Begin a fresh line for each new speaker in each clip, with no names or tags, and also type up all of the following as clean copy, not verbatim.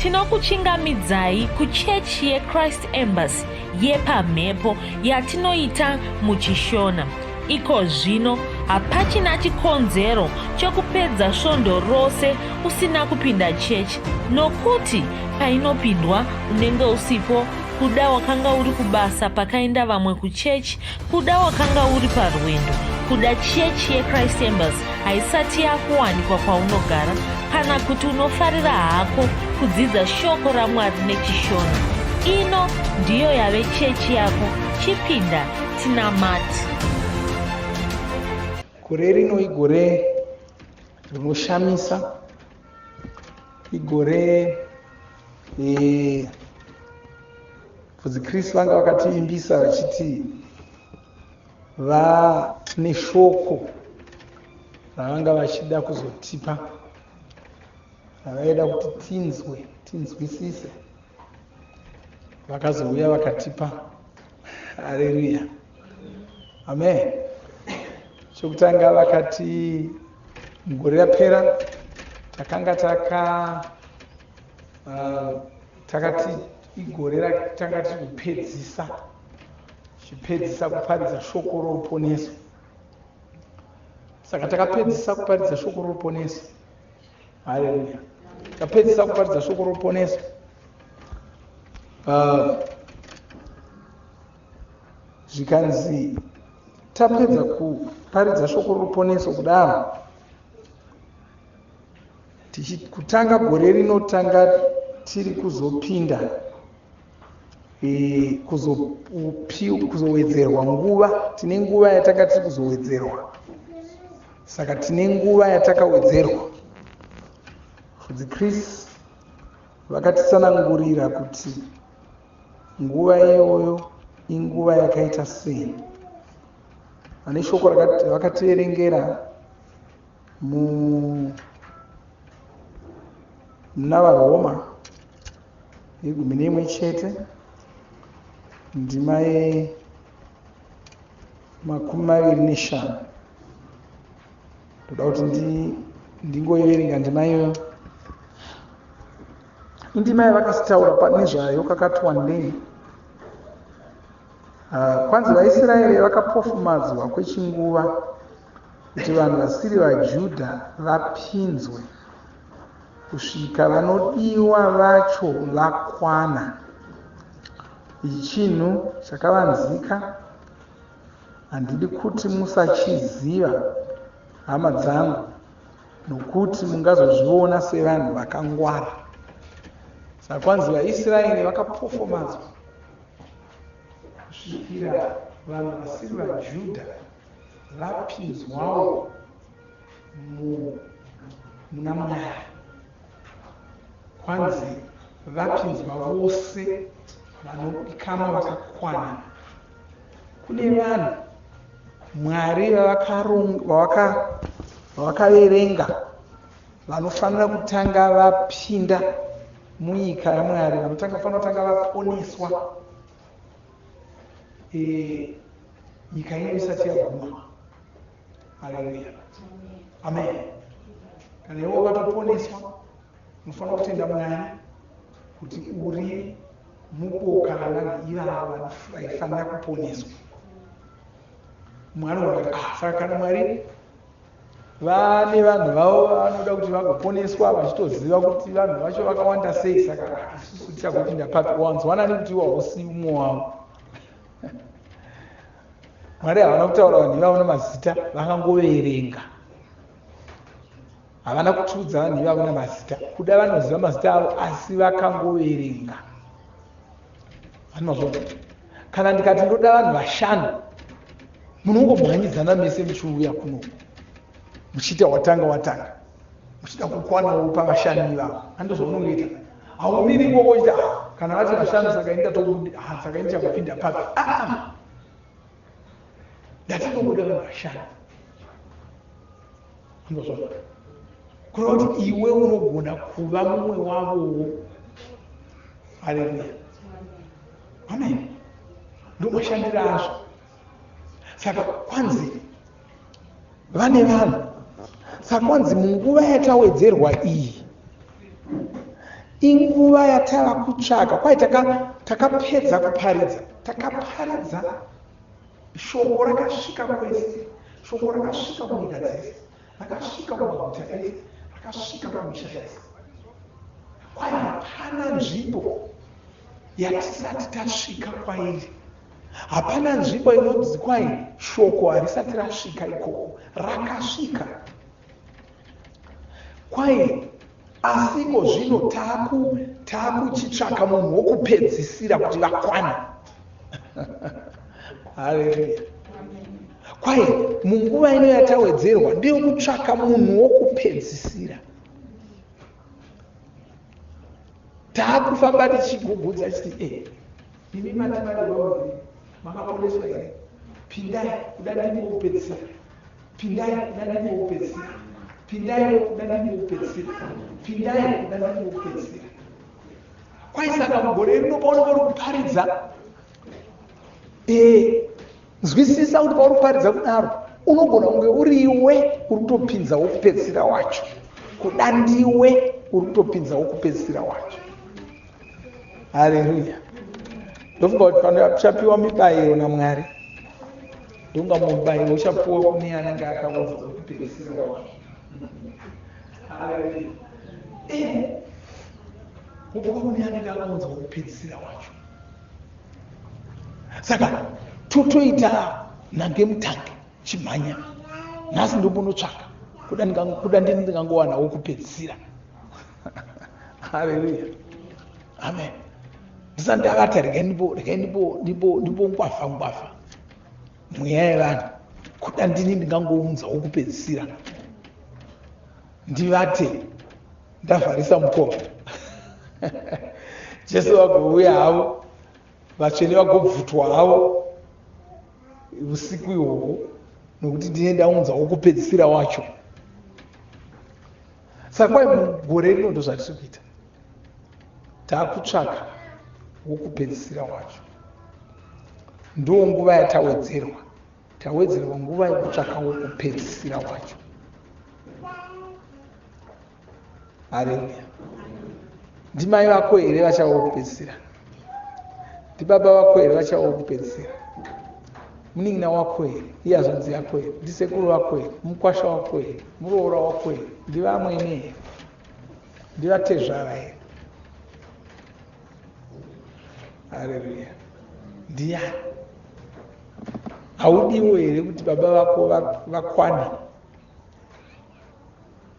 Tinokuchingamidzai kuchechi yeChrist Embassy yepamhepo yatinoita muchiShona. Iko zvino hapachina chikonzero chekupedza svondo rose usina kupinda chechi nokuti painopindwa unenge usipo kuda wakanga uri kubasa pakaenda vamwe kuchechi kuda wakanga uri parwendo kuda chechi yechrist embassy haisati yakuwanikwa kwaunogara kana kuti unofarira hako kudzidza shoko ramwari nechishona ino ndiyo yave chechi yako chipinda tinamati
Gore rino igore rinoshamisa, igore eh, Mufudzi Chris vanga vakatiimbisa vachiti vane shoko ravanga vachida kuzotipa ravaida kuti tinzwe tinzwisise vakazouya vakatipa haleluya amen chokutanga vakati mugore rapera takanga taka uh, takati igore ratanga tiri kupedzisa tichipedzisa kuparidza shoko roruponeso saka takapedzisa kuparidza shoko roruponeso haleluya tapedzisa kuparidza shoko roruponeso ah, zvikanzi tapedza kuparidza shoko roruponeso kudaro kutanga gore rinotanga tiri kuzopinda e, kuzowedzerwa nguva tine nguva yatanga tiri kuzowedzerwa saka tine nguva yatakawedzerwa fudzi chris vakatitsanangurira kuti nguva iyoyo inguva yakaita sei vane shoko vakativerengera muna varoma yegumi neimwe chete ndima yemakumi maviri neshanu ndoda kuti ndingoiverenga ndima iyoyo indima yavakasitaura nezvayo kakati wandei ah, kwanzi vaisraeri vakapofumadzwa kwechinguva kuti vanhu vasiri vajudha vapinzwe kusvika vanodiwa vacho vakwana. Ichi chinhu chakavanzika, handidi kuti musachiziva, hama dzangu, nokuti mungazozviona sevanhu vakangwara. Saka kwanzi vaIsraeri vakapofomadzwa kusvikira vanhu vasiri vaJudha vapinzwawo muna Mwari. Kwanzi vapinzwa vose vanodikanwa vakakwana. Kune vanhu Mwari vavakaverenga vanofanira kutanga vapinda munyika yaMwari, vanotanga fanira kutanga vaponeswa e, nyika ino isati yaguma. Haleluya. Amen. Kana iwe wakatoponeswa, unofanira kutenda Mwari kuti uri muboka revanhu ivavo vaifanira kuponeswa. Mwari wakati, ah, saka kana Mwari vane vanhu vavo vanoda kuti vagoponeswa vachitoziva kuti vanhu vacho vakawanda sei, saka ah, isusu tichagopinda papi? Wanzwanani kuti iwe hausi umwe wavo? Mwari havana kutaura vanhu ivavo namazita, vakangoverenga. Havana kutiudza vanhu ivavo namazita. Kuda vanoziva mazita avo, asi vakangoverenga. Vanozvo kana ndikati ndoda vanhu vashanu, munongomhanyidzana mese muchiuya kuno muchiita watanga watanga muchida kukwanawo pavashanu ivavo. Handozvaunongoita. Haumiri ikoko uchiti ah, kana vati vashanu saka ini ndatobuda, ah, saka ini ndichakupinda papi? Ah, ah. Ndati ndobuda vanhu vashanu. Andozvona. Kureva kuti iwe unogona kuva mumwe wavowo. Haleluya. Amen. Ndomashandira azvo. Saka kwanzi vane vanhu. Saka kwanzi munguva yatawedzerwa iyi Inguva yatava kutsvaka. Kwai takapedza kuparidza. Takaparidza shoko rakasvika kwese. Shoko rakasvika kunyika dzese. Rakasvika kumaguta ese. Rakasvika kumisha yese. Kwai hapana nzvimbo yatisati tasvika kwairi. Hapana nzvimbo inonzi kwai shoko harisati rasvika ikoko. Rakasvika. Kwai asi iko zvino taakuchitsvaka munhu wokupedzisira kuti vakwane. Haleluya. Kwai munguva ino yatawedzerwa ndeyokutsvaka munhu wokupedzisira. Taakufamba tichigugudza chiti imi mati mari makaponeswa here? Pindai kuda ndimi wokupedzisira. Pindai kuda ndimi wokupedzisira. Pindai kuda ndimi wokupedzisira. Pindai kuda ndimi wokupedzisira. Kwai saka mugore rino paunenge uri kuparidza, nzwisisa kuti pauri kuparidza kudaro unogona kunge uriwe uri kutopinza wokupedzisira wacho. Kuda ndiwe uri kutopinza wokupedzisira wacho. Haleluya. Ndofunga kuti panochapiwa mibayiro naMwari, ndofunga mubayiro uchapiwa kune anenge akaunza wokupedzisira wacho. Haleluya. Kupiwa kune anenge akaunza wokupedzisira wacho. Saka totoita nange mutange chimhanya. Nhasi ndombonotsvaka kuda ndini ndingangowana wokupedzisira. Haleluya. Amen. Ndisati ndavata regai ndimbongwavha ngwavha mweya yevanhu. Kuda ndini ndingangounza wokupedzisira. Ndivate ndavharisa mukova. Jesu vagouya havo, vatsvene vagobvutwa havo usiku ihwohwo, nokuti ndine ndaunza wokupedzisira wacho. Saka kwai mugore rino ndozvatiri kuita. Takutsvaka wokupedzisira wacho. Ndo nguva yatawedzerwa. Tawedzerwa nguva yekutsvaka wokupedzisira wacho. Haleluya. Ndimai vako here vachava wokupedzisira? Ndibaba vako here vachava wokupedzisira? Munin'ina wako here? Ihanzvadzi yako here? Ndisekuru vako here? Mukwasha wako here? Muroora wako here? Ndivamwene here? Ndivatezvara here? Haleluya. Ndiyani? Haudiwo here kuti baba vako vakwane?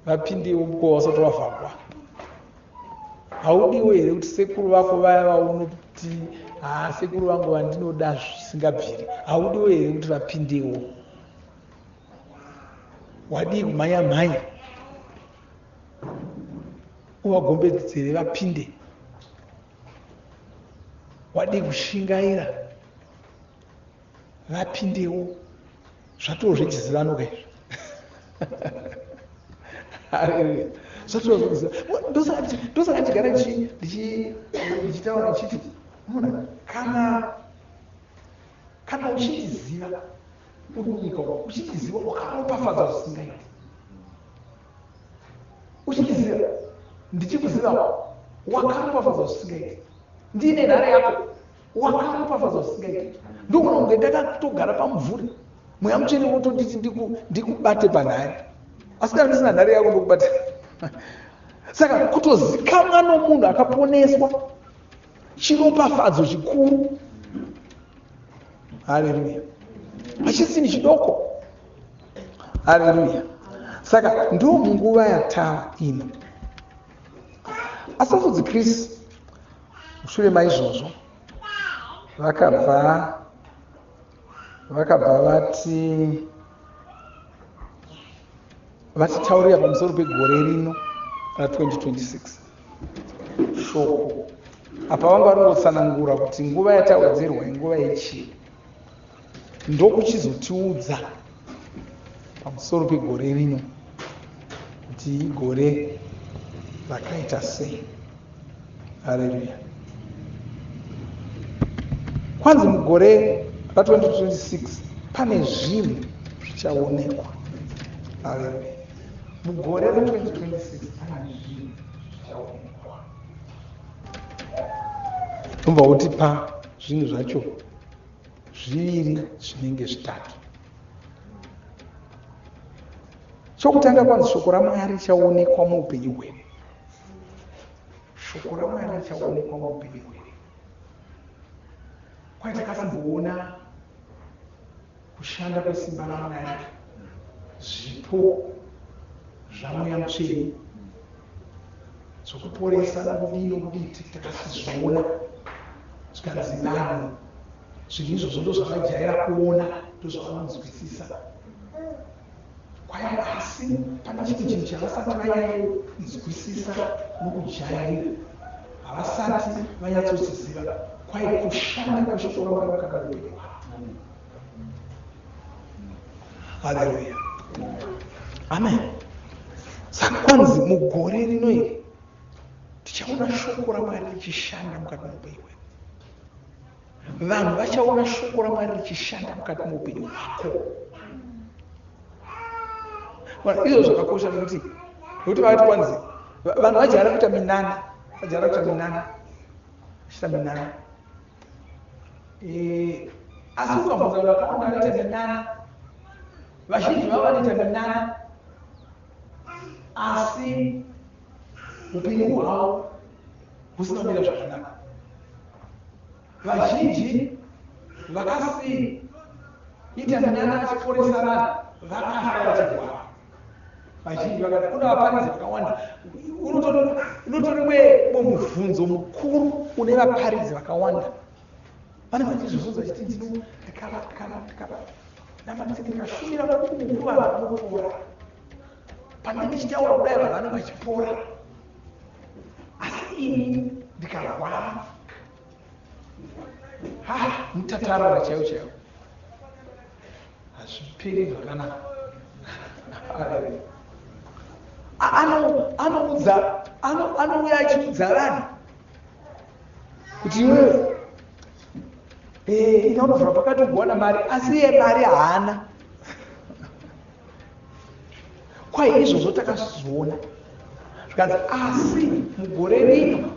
Vapindewo mukova vasati vavhagwa. Haudiwo here kuti sekuru vako vaya vaunoti sekuru vangu vandinoda zvisingabviri, haudiwo here kuti vapindewo? Wadii kumhanya mhanya uvagombedzere vapinde? Wadii kushingaira vapindewo? Zvatoo zvechizivano ka izvi. Haleluya. Zvatoo zvechizivano. Ndosaka ndichigara ndichitaura ndichiti, unoona, kana uchindiziva uri munyika umu, uchindiziva wakaropafadzwa zvisingaiti. Uchindiziva, ndichikuziva wakaropafadzwa zvisingaiti. Ndine nhare yako, wakaropafadzwa zvisingaiti. Ndogona kunge ndakatogara pamumvuri, mweya mutsvene wotonditi ndikubate panhare, asi kana ndisina nhare yako ndokubata. Saka kutozikamwa nomunhu akaponeswa chiropafadzo chikuru. Haleluya. Hachisini chidoko. Haleluya. Saka ndo munguva yatava ino. Asi vafudzi Chris mushure maizvozvo vakabva vatitaurira pamusoro pegore rino ra 2026. Shoko apa vanga vari kungotsanangura kuti nguva yatawedzerwa inguva yechii, ndokuchizotiudza pamusoro pegore rino kuti igore rakaita sei. Haleluya. Kwanzi mugore ra 2026 pane zvinhu zvichaonekwa. Haleluya. Mugore ra 2026 pane zvinhu zvichaonekwa. Unobva wotipa zvinhu zvacho zviviri zvinenge zvitatu. Chokutanga kwanzi shoko raMwari richaonekwa muupenyu hwedu. Shoko raMwari richaonekwa muupenyu hwedu. Kwai takasimboona kushanda kwesimba raMwari, zvipo zvaMweya Mutsvene zvokuporesa nokudii nokudii, takasizviona zvikanzi vanhu zvinhu izvozvo ndozvavajaira kuona, ndozvavanonzwisisa. Kwai asi pane chimwe chinhu chavasati vanyanyonzwisisa nokujairira, havasati vanyatsochiziva. Kwai kushanda kweshoko raMwari mukati meupenyu hwavo. Haleluya, amen. Saka kwanzi mugore rino iri tichaona shoko raMwari richishanda mukati meupenyu hwedu. Vanhu vachaona shoko raMwari richishanda mukati meupenyu hwako. Izvo zvakakosha nekuti vakati kwanzi vanhu vajaira kuita minana, vajaira kuita minana, vachiita minana. Asi ukabvunza vanhu vakawanda vanoita minana, vazhinji vavo vanoita minana, asi upenyu hwavo husina kumira zvakanaka. Vazhinji vakasiita minana vachiporesa vanhu vakafa vachirwara. Vazhinji vakati kuna vaparidzi vakawanda. Unotori mumwe mubvunzo mukuru une vaparidzi vakawanda. Vanenge vachizvibvunza vachiti ndino ndikava ndikava ndikava namatsi ndikashumira mukuru vanhu vanopora. Pane ndichitaura kudai vanhu vanenge vachipora. Asi ini ndikarwara. Ha, mutatarara chaiwo chaiwo. Hazviperi zvakanaka. Anoudza, anouya achiudza vanhu kuti iwewe ina unovhura pakati ugowana mari, asi iye mari haana. Kwai izvozvo takazviona zvikanzi asi mugore rino,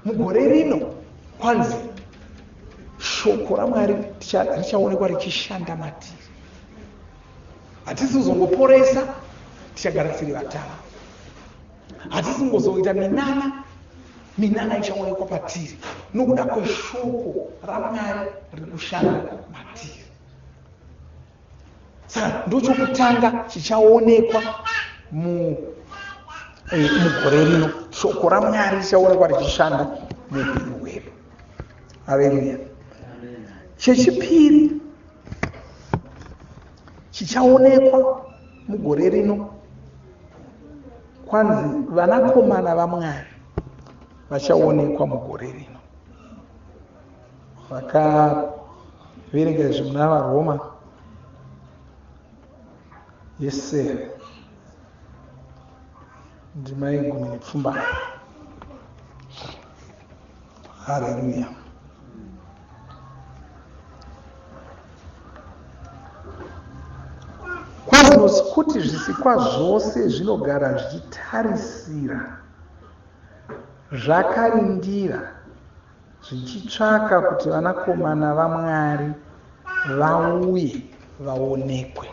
mugore rino kwanzi shoko raMwari richaonekwa richishanda matiri. Hatisi kuzongoporesa, tichagara tiri vatano. Hatisi kungozoita minana, minana ichaonekwa patiri nokuda kweshoko raMwari riri kushanda matiri. Saka ndochokutanga chichaonekwa mugore rino, shoko raMwari richaonekwa richishanda muupenyu hwedu. Haleluya. Chechipiri chichaonekwa mugore rino kwanzi vanakomana vaMwari vachaonekwa mugore rino. Vakaverenga izvi muna vaRoma yesere ndima yegumi nepfumbamwe. Haleluya. Kwanzi kuti zvisikwa zvose zvinogara zvichitarisira zvakarindira zvichitsvaka kuti vanakomana vaMwari vauye vaonekwe.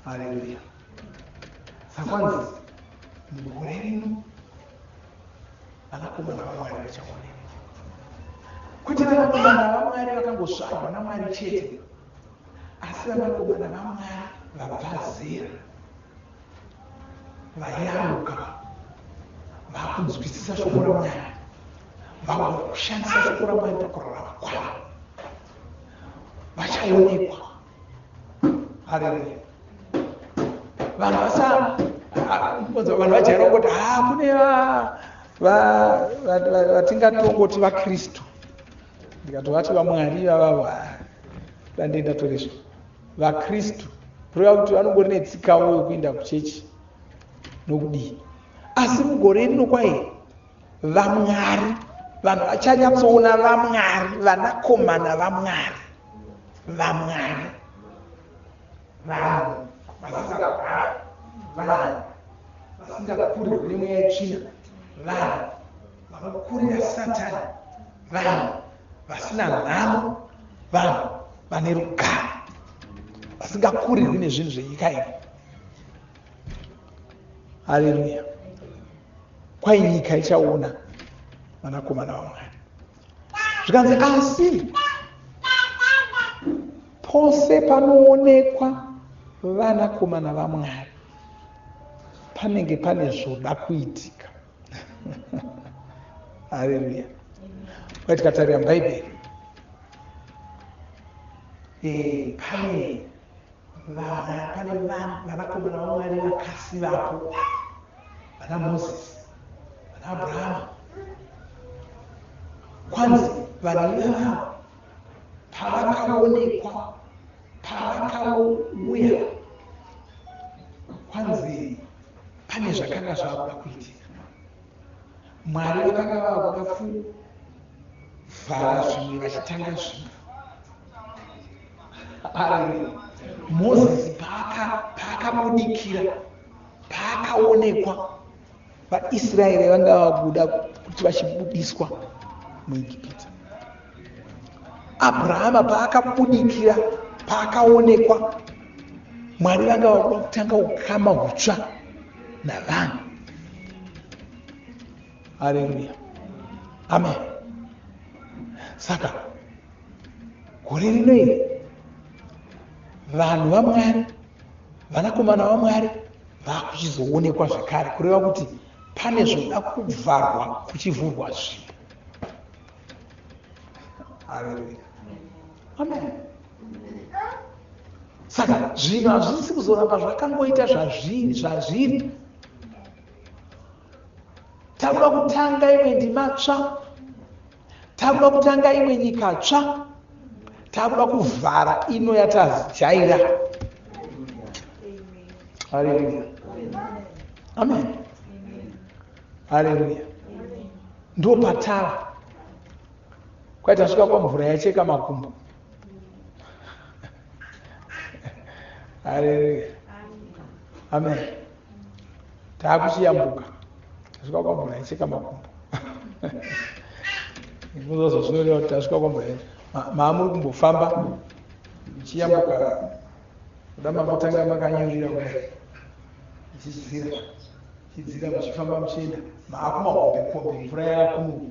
Haleluya. Sakwanzi mugore rino vanakomana vaMwari vachaonekwa. Kwete vanakomana vaMwari vakangozvarwa naMwari chete, asi vanakomana vaMwari vabva zera, vayaruka, vakunzwisisa shoko raMwari, vakushandisa shoko raMwari pakurarama kwavo, vachaonekwa. Haleluya. Vanhu vanhu vajaira kungoti ha kune vatingatongoti vaKristu, ndikatovati vaMwari ivavavo, dande ndatoresva vaKristu, kureva kuti vanongori netsikawo yokuenda kuchechi nokudii. Asi mugore rino kwai vaMwari, vanhu vachanyatsoona vaMwari, vanakomana vaMwari, vaMwari, vanhu vasingarwari, vanhu vasingakurirwi nemweya yetsvina, vanhu vanokurira Satani. Vanhu vasina nhamo, vanhu vane rugare, vasingakurirwi nezvinhu zvenyika ino. Haleluya! Kwai nyika ichaona vanakomana vaMwari. Zvikanzi, asi pose panoonekwa vanakomana vaMwari panenge pane zvoda kuitika. Haleluya! Kwai tikatarira muBhaibheri, pane vana, pane vanakomana vaMwari vakasivapo, vana Mozisi, vana Abrahama. Kwanzi vanhu ivavo pavakaonekwa, pavakauya, kwanzi pane zvakanga zvakuda kuitika. Mwari vakanga vakuda kuvhara zvimwe vachitanga zvimwe. Haleluya! Mozisi paakabudikira, paakaonekwa, vaIsraeri vanga vabuda kuti vachibudiswa muEgipita. Abrahama paakabudikira, paakaonekwa, Mwari vanga vakuda kutanga ukama hutsva navanhu. Haleluya, amen. Saka gore rino iri vanhu vaMwari, vanakomana vaMwari vakuchizoonekwa zvekare, kureva kuti pane zvoda kuvharwa kuchivhurwa zvimwe. Haleluya, amen. Saka zvinhu hazvisi kuzoramba zvakangoita zvazviri zvazviri. Takuda kutanga imwe ndima tsva, takuda kutanga imwe nyika tsva, takuda kuvhara ino yatajaira. Haleluya, amen. Haleluya. Ndo patava. Kwai tasvika kwamvura yacheka makumbo. Haleluya, amen. Taakuchiyambuka, tasvika kwamvura yacheka makumbo. Munoziva zvinoreva kuti tasvika kwamvura maamuri kumbofamba muchiyambuka, kuda mambotanga makanyurira kudai, ichidzira chidzira, muchifamba muchienda maakumahombekombe, mvura yaku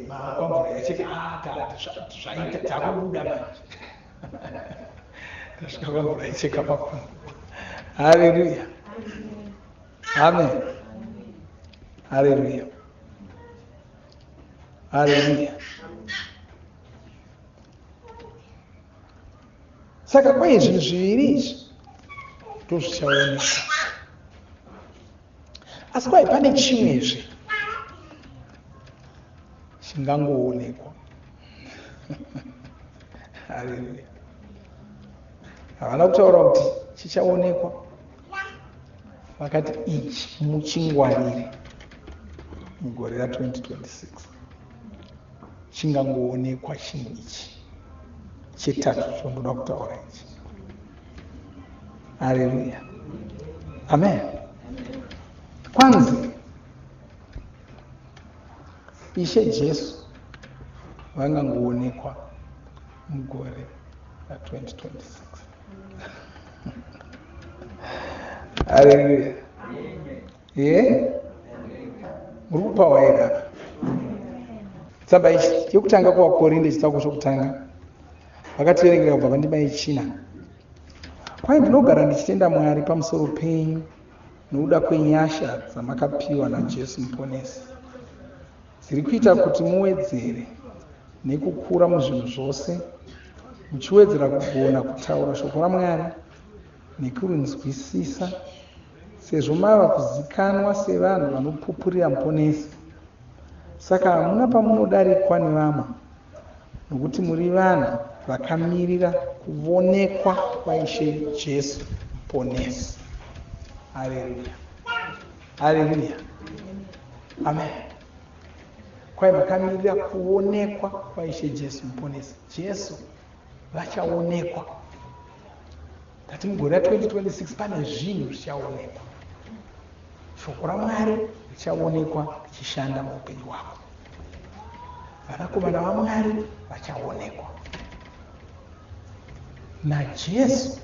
maakwamvura yacheka. Zvaita, takubuda manje, tasvika kwamvura yacheka makumbo. Haleluya, amen. Haleluya, haleluya. Saka kwai zvinhu zviviri izvi ndozvichaoneka, asi kwai pane chimwezve chingangoonekwa. Haleluya. Havana kutaura kuti chichaonekwa, vakati ichi muchingwarire mugore ra2026 chingangoonekwa chinhu ichi chetatu chondoda kutaura ichi. Haleluya, amen. Kwanzi Ishe Jesu vangangoonekwa mugore ra2026. Haleluya. Ye muri kupawa here apa? Tsamba yekutanga kuvaKorinde, chitsauko chokutanga, vakativerengera kubva pandima yechina. Kwai ndinogara ndichitenda Mwari pamusoro penyu nokuda kwenyasha dzamakapiwa naJesu Muponesi, dziri kuita kuti muwedzere nekukura muzvinhu zvose, muchiwedzera kugona kutaura shoko raMwari nekurinzwisisa, sezvo mava kuzikanwa sevanhu vanopupurira Muponesi. Saka hamuna pamunodarikwa nevamwe, nokuti muri vanhu vakamirira kuvonekwa kwaIshe Jesu Muponesi. Haleluya, haleluya, amen. Kwai vakamirira kuonekwa kwaIshe Jesu Muponesi. Jesu vachaonekwa. Tati mugore ra2026 pane zvinhu zvichaonekwa. Shoko raMwari richaonekwa richishanda muupenyu hwako. Vanakomana vaMwari vachaonekwa. NaJesu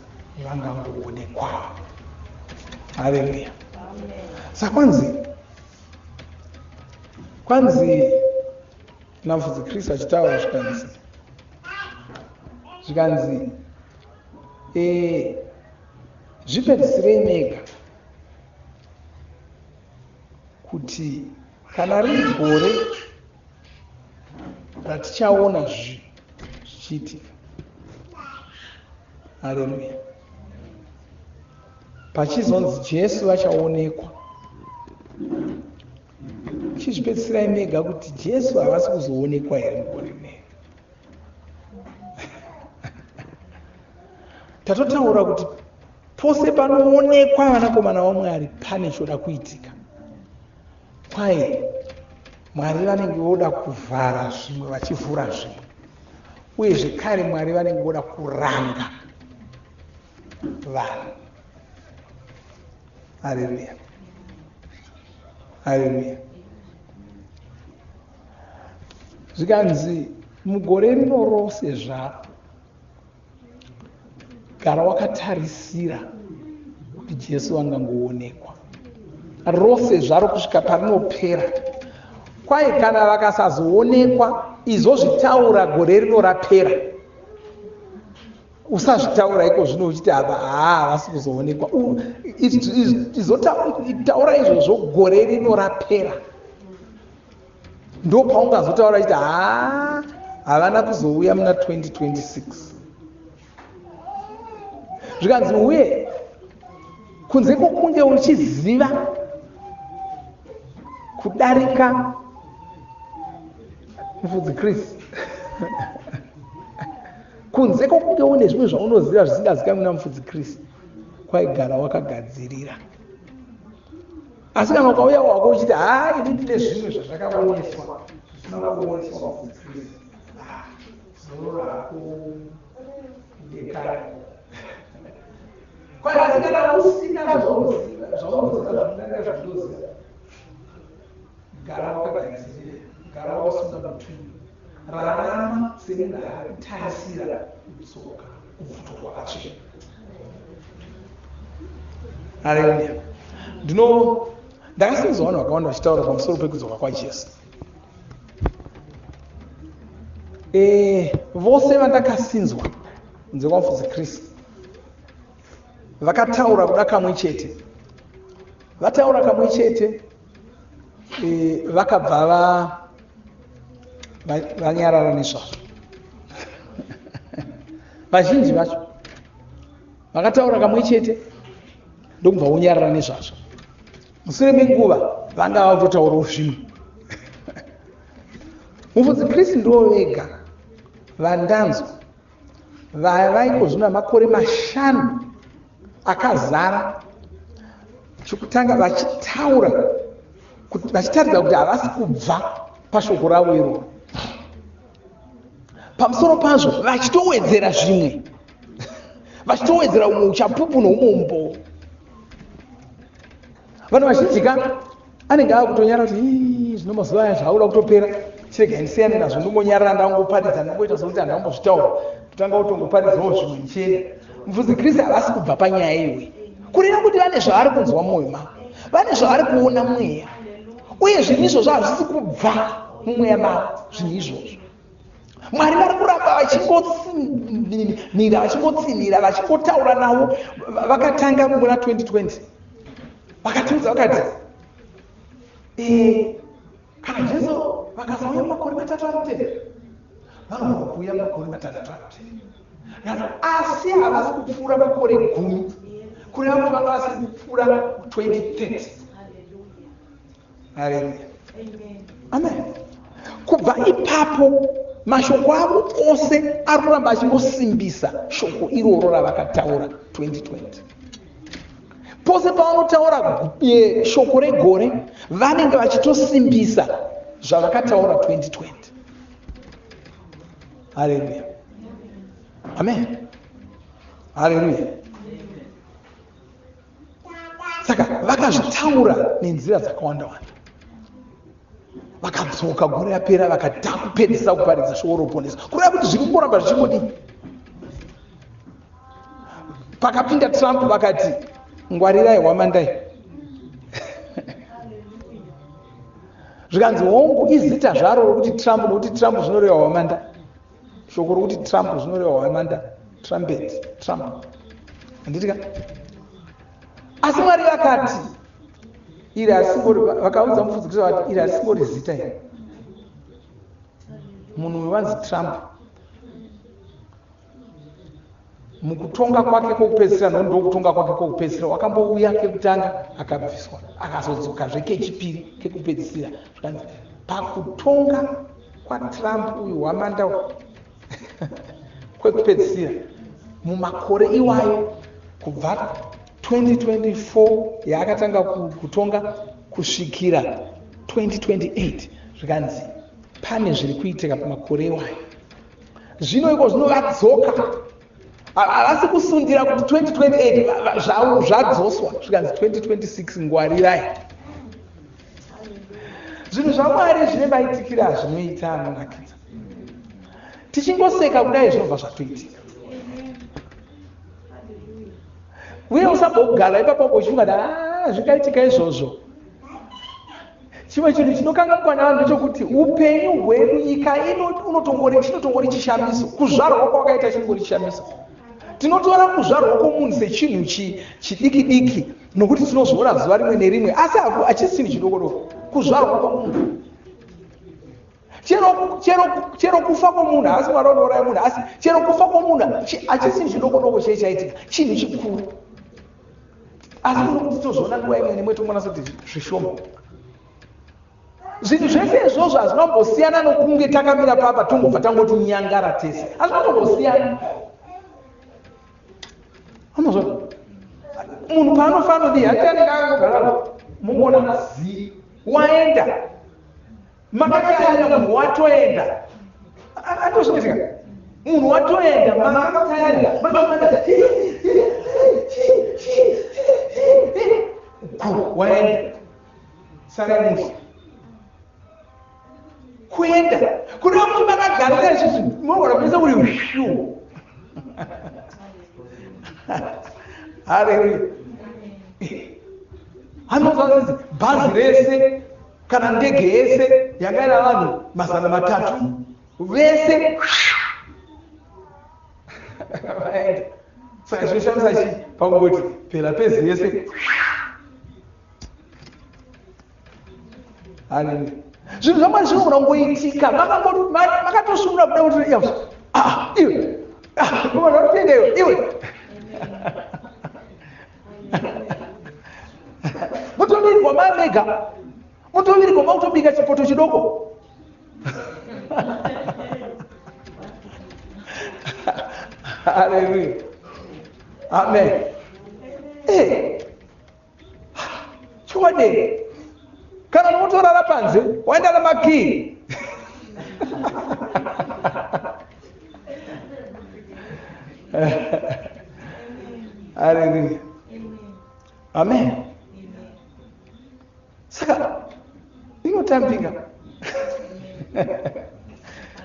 vangangoonekwa. Haleluya. Saka kwanzi kwanzi namufudzi Kristu achitaura zvikanzi zvikanzi e, zvipedzisirei mega kuti kana riri gore ratichaona zvinhu zvichiitika. Haleluya. Pachizonzi Jesu vachaonekwa. Chizvipedzisirai mega kuti Jesu havasi kuzoonekwa here mugore rineri. Tatotaura kuti pose panoonekwa vanakomana vaMwari pane choda kuitika. Kwai Mwari vanenge voda kuvhara zvimwe vachivhura zvimwe. Uye zvekare Mwari vanenge voda kuranga vanhu. Haleluya. Haleluya. Zvikanzi mugore rino rose zvaro Gara wakatarisira kuti Jesu angangoonekwa rose zvaro kusvika parinopera. Kwai kana vakasazoonekwa izozvitaura gore rino rapera. Usazvitaura iko zvino uchiti apa haa havasi kuzoonekwa. Izotaura izvozvo gore rino rapera. Ndopaungazotaura uchiti haa havana kuzouya muna 2026. Zvikanzi uye kunze kwokunge uchiziva kudarika mufudzi Chris kunze kwokunge une zvimwe zvaunoziva zvisingazikanwi namufudzi Chris kwaigara wakagadzirira. Asi kana ukauya wako uchiti haa ini ndine zvimwe zvazvakaoneswa zvisina kuoneswa mufudzi Chris, ah, zorora hako ndekare. Asi kana usina zvaunoziva zvaunoziva zvinodarika zvandinoziva, gara wakagadzirira, gara wakasunga mutumbi, rarama semunhu ari kutarisira kudzoka kubvuto kwakatsvina. Haleluya. Ndino ndakasinzwa vanhu vakawanda vachitaura pamusoro pekudzoka kwaJesu. E, vose vandakasinzwa kunze kwamufudzi Kristu vakataura kuda kamwe chete. Vataura kamwe chete e, vakabva vanyarara nezvazvo. Vazhinji vacho vakataura kamwe chete ndokubva vonyarara nezvazvo. Mushure menguva vanga vakutotaurawo zvimwe. Mufudzi Chris ndivo vega vandanzwa vava iko zvino makore mashanu akazara chokutanga vachitaura vachitaridza kuti havasi kubva pashoko ravo iroro. Pamusoro pazvo vachitowedzera zvimwe, vachitowedzera umwe uchapupu noumwe umbowo. Vanhu vazhinji ka anenge ava kutonyara kuti zvino mazuva aya zvauda kutopera, chirega ndisiyane nazvo, ndongonyarara, ndangoparidza, ndongoita sokuti handambozvitaura, kutanga kutongoparidzawo zvimwe ndichienda. Mufudzi Kristu havasi kubva panyaya iyoyi, kureva kuti vane zvavari kunzwa mumwoyo mavo, vane zvavari kuona mweya, uye zvinhu izvozvo hazvisi kubva mumweya mavo. Zvinhu izvozvo Mwari vari kuramba vachingotsinhira, vachingotsinhira, vachingotaura navo. Vakatanga muna 2020 vakatiudza vakati e, kana Jesu vakasauya makore matatu anotevera, vanogona kuuya makore matanhatu anotevera, asi havasi kupfuura makore 10, kureva kuti vanga vasiri kupfuura 2030. Haleluya, amen. Kubva ipapo mashoko avo ose ari kuramba achingosimbisa shoko iroro ravakataura 2020. Pose pavanotaura shoko regore vanenge vachitosimbisa zvavakataura 2020. Haleluya, amen. Haleluya. Saka vakazvitaura nenzira dzakawanda wanda. Vakadzoka gore rapera vakati takupedzisa kuparidza shoko roruponeso. Kureva kuti zviri kungoramba zvichingodii? Pakapinda Trump vakati ngwarirai hwamandai. Zvikanzi hongu izita zvaro rokuti Trump nokuti Trump zvinoreva hwamanda. Shoko rokuti Trump zvinoreva hwamanda, trumpet, Trump. Handiti ka? Asi Mwari vakati iri asingori vakaudza mufudzi kuti vati iri asingori zita iri. Munhu uyu wanzi Trump mukutonga kwake kwokupedzisira no ndokutonga kwake kwokupedzisira wakambouya kekutanga akabviswa akazodzokazve kechipiri kekupedzisira zvikanzi pakutonga kwatrump uyu hwamanda kwekupedzisira mumakore iwayo kubva 2024 yaakatanga kutonga kusvikira 2028 zvikanzi pane zviri kuitika pamakore iwayo Zvino iko zvino vadzoka havasi kusundira kuti 2028 zvavo zvadzoswa zvikanzi 2026 ngwarirai zvinhu zvamwari zvine maitikiro azvinoita anonakidza tichingoseka kudai zvinobva zvatoitika uye usambogara ipapo uchifunga kuti ah, zvingaitika izvozvo Chimwe chinhu chinokanganikwa navanhu ndechokuti upenyu hwedu nyika ino unotongori chinotongori chishamiso. Kuzvarwa kwawakaita chinongori chishamiso. Tinotora kuzvarwa kwomunhu sechinhu chidiki diki nokuti tinozviona zuva rimwe nerimwe asi hachisi chinhu chidoko doko kuzvarwa kwomunhu. Chero, chero, chero kufa kwomunhu haasi Mwari vanouraya munhu asi chero kufa kwomunhu hachisi chinhu chidoko doko chei chaitika chinhu chikuru. Asi kuno kuti tozviona nguva imwe nemwe tongonatsa kuti zvishoma. Zvinhu zvese izvozvo hazvina kumbosiyana nokunge takamira papa tongobva tangoti nyangara tese. Hazvina kutombosiyana. Anozwa munhu paanofa anodii? Hati anenge akangogara mungoona zii waenda. Makatayarira munhu watoenda. Andozvinoitika. Munhu watoenda makatayarira. Waenda. Sarai mushe. Kuenda. Kureva kuti makagarira izvizvi munogona kuisa uri shu. Haleluya. Anozwa bhazi rese Kana ndege yese yanga ina vanhu 300 vese vaenda. Saka zvinoshamisa chii pakungoti pera pezi yese. Haleluya. Zvinhu zvaMwari zvinogona kungoitika makatosunura kuda kuti ah, iwe ah, unoda iwe iwe mutovirigwa mai mega mutovirigwa makutobika chipoto chidoko haleluya amen eh, chokwadi kana nokutorara panze waenda namakii Haleluya. Amen. Saka inotambika.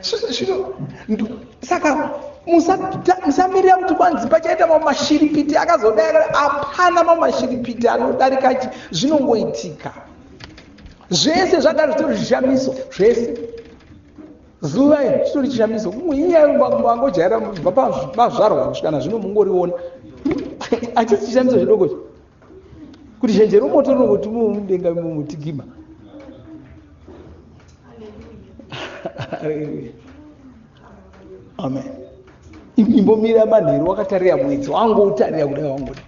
Zvino saka musamirira kuti kwanzi pachaita mamwe mashiripiti akazodai hapana mamwe mashiripiti anodarika zvinongoitika. Zvese zvagara zvitori zvishamiso zvese. Zuva iri chitori chishamiso. Inyaya vangojaira kubva pazvarwa kusvika nazvino mungoriona. Hachisi chishamiso chidoko ichi. Kuti zhenje romoto rinongoti mudenga imomo tigima. Amen. Imbomira manheru wakatarira mwedzi wangoutarira kudai wangoda.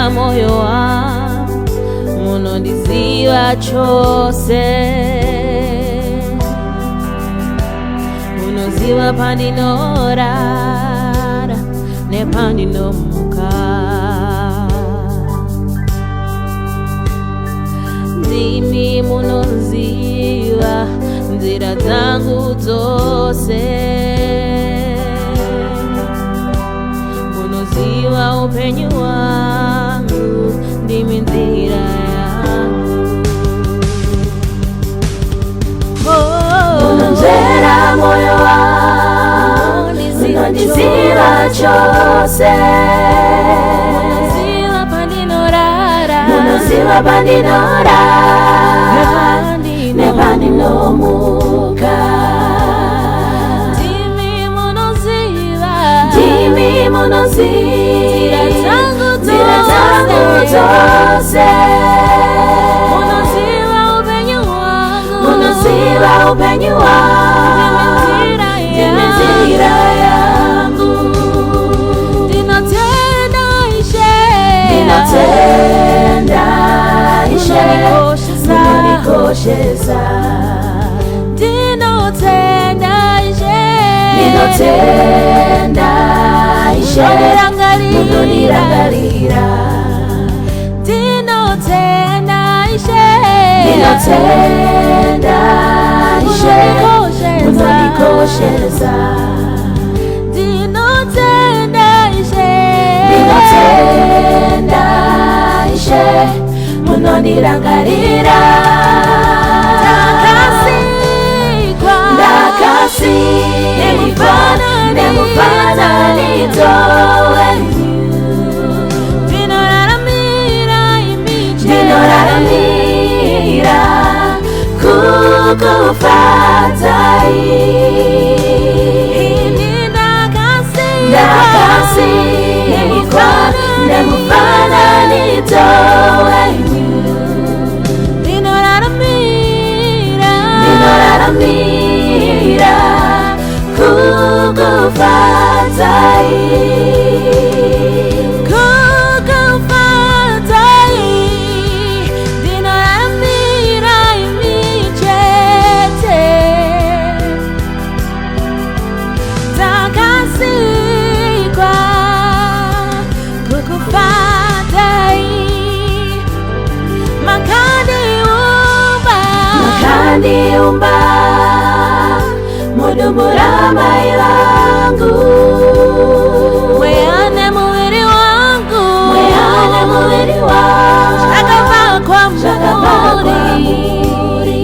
Munonzvera moyo wangu, munondiziva chose. Munoziva pandinorara nepandinomuka. Ndimi munoziva nzira dzangu dzose. Munoziva upenyu hwangu, ndimi nzira yangu. Oh,
Munonzvera moyo wangu, munondiziva chose.
Munoziva pandinorara,
Munoziva pandinorara nepandinomuka.
Ndimi munoziva
Ndimi munoziva
nzira dzangu
nzira dzangu
dzose.
dzose.
Munoziva upenyu hwangu,
Munoziva upenyu wangu,
ndimi
ndimi
nzira
nzira yangu.
Ndinotenda Ishe,
Ndinotenda Ishe,
Munondikoshesa.
Munondikoshesa.
Ndinotenda Ishe,
Ndinotenda Ishe,
Munondirangarira.
Munondirangarira.
Ndinotenda Ishe,
Ndinotenda Ishe,
Munondikoshesa.
Munondikoshesa.
Ndinotenda Ishe,
Ndinotenda Ishe, munondirangarira.
Ndakasikwa
Ndakasikwa nemufananidzo wenyu.
Ndinoraramira imi chete.
Ndinoraramira kukufadzai.
Ini ndakasikwa
Ndakasikwa nemufananidzo wenyu.
Ndinoraramira
Ndinoraramira kukufadzai.
Kukufadzai. Ndinoraramira imi chete. Ndakasikwa kukufadzai. Makandiumba,
Makandiumba mudumbu ramai vangu.
Mweya nemuviri wangu,
Mweya nemuviri wangu
zvakabva
zvakabva
kwamuri.
Kwamuri.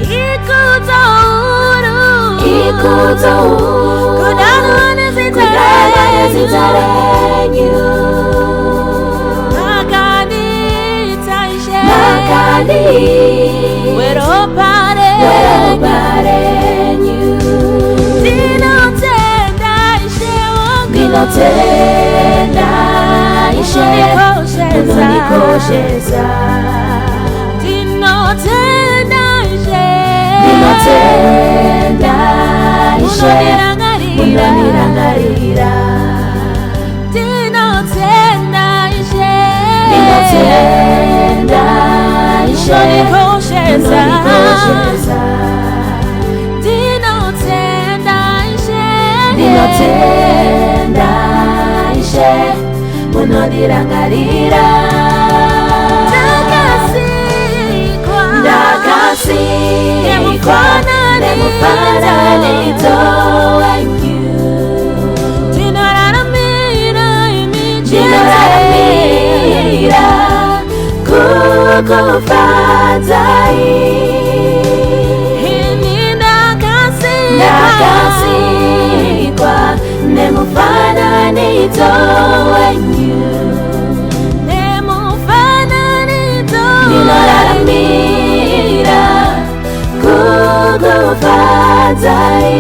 Ikudzo huru,
Ikudzo huru,
kudanwa nezita
kudanwa nezita
renyu.
Renyu.
Makandiita Ishe,
Makandiita
weropa renyu.
Weropa renyu.
Ndinotenda Ishe wangu,
Ndinotenda Ishe,
Munondikoshesa.
Munondikoshesa.
Ndinotenda Ishe,
Ndinotenda Ishe,
Munondirangarira.
Munondirangarira.
Ndinotenda Ishe,
Ndinotenda Ishe,
Munondikoshesa.
Munondikoshesa.
Ndinotenda Ishe,
Ndinotenda Ishe, munondirangarira.
Ndakasikwa
Ndakasikwa nemufananidzo wenyu.
Ndinoraramira imi chete.
Ndinoraramira kukufadzai.
Ini ndakasikwa
Ndakasikwa nemufananidzo wenyu.
Nemufananidzo
Ndinoraramira kukufadzai.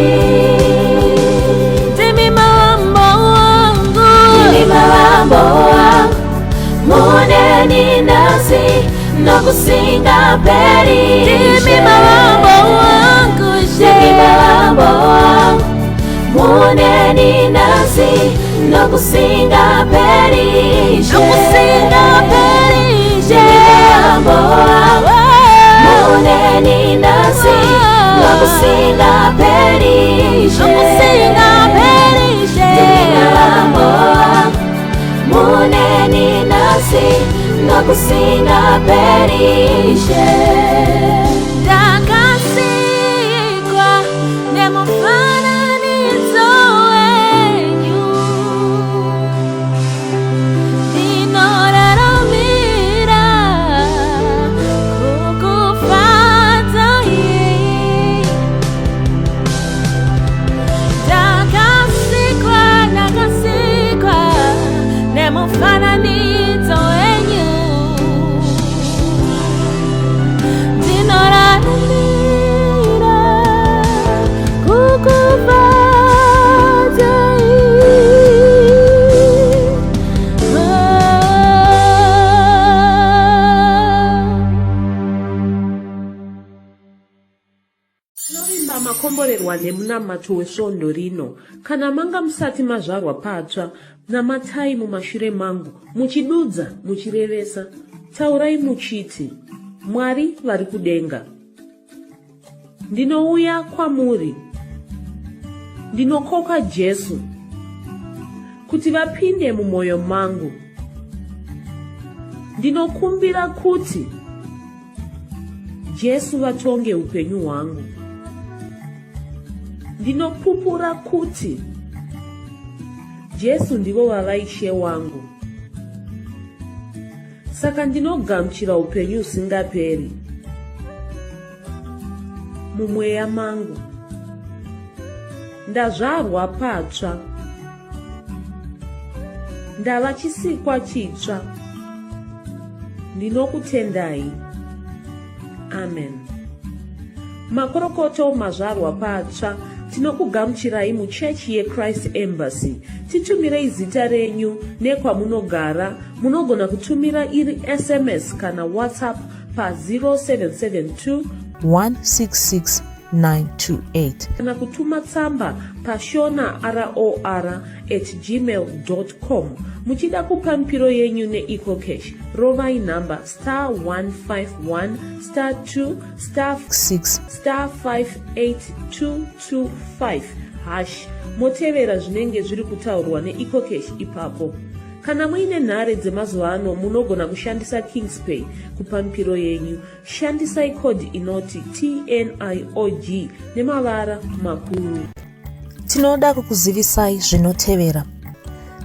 Ndimi mavambo wangu,
Ndimi mavambo wangu, muneni nhasi nokusingaperi.
Ndimi mavambo wangu, Ishe.
Ndimi mavambo wangu, muneni nhasi. Nokusingaperi Nokusingaperi Ndimi mambo muneni nhasi Nokusingaperi Nokusingaperi Ndimi mambo muneni nhasi Nokusingaperi Ndakasikwa nemufananidzo wenyu Ndinoraramira kukufadzai Ndakasikwa, ndakasikwa nemufananidzo wenyu Ndinoraramira kukufadzai.
Tinovimba makomborerwa nemunamato wesvondo rino. Kana manga musati mazvarwa patsva, namatai mumashure mangu, muchidudza, muchirevesa. Taurai muchiti, Mwari vari kudenga. Ndinouya kwamuri. Ndinokoka Jesu kuti vapinde mumwoyo mangu. Ndinokumbira kuti Jesu vatonge upenyu hwangu. Ndinopupura kuti Jesu ndivo vava Ishe wangu. Saka ndinogamuchira upenyu husingaperi mumweya mangu. Ndazvarwa patsva. Ndava chisikwa chitsva. Ndinokutendai. Amen. Makorokoto mazvarwa patsva. Tinokugamuchirai muchechi yeChrist Embassy. Titumirei zita renyu nekwamunogara. Munogona kutumira iri SMS kana WhatsApp pa 0772
166 928.
Kana kutuma tsamba pashona ror at gmail com. Muchida kupa mipiro yenyu neEcoCash, rovai nhamba star 151 star 2 star
6
star 58225 hash, motevera zvinenge zviri kutaurwa neEcoCash ipapo. Kana muine nhare dzemazuva ano, munogona kushandisa Kingspay kupa mipiro yenyu. Shandisai code inoti TNIOG nemavara makuru.
Tinoda kukuzivisai zvinotevera.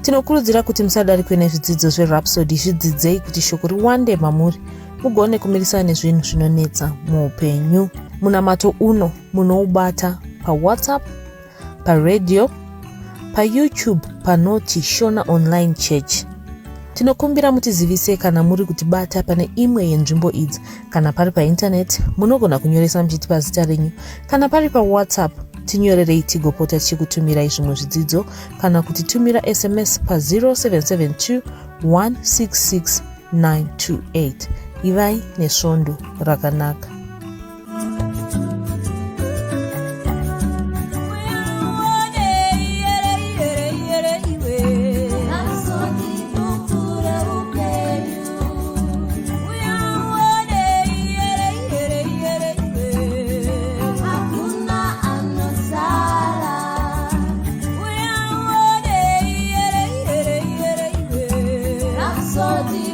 Tinokurudzira kuti musadarikwe nezvidzidzo zveRhapsody. Zvidzidzei kuti shoko riwande mamuri, mugone kumirisana nezvinhu zvinonetsa muupenyu. Munamato uno munoubata paWhatsApp, paradio, paYouTube panoti Shona Online Church. Tinokumbira mutizivise kana muri kutibata pane imwe yenzvimbo idzi. Kana pari paintaneti, munogona kunyoresa muchitipa zita renyu. Kana pari paWhatsApp, tinyorerei tigopota tichikutumirai zvimwe zvidzidzo kana kutitumira SMS pa 0772 166 928. Ivai nesvondo rakanaka.
Rhapsody.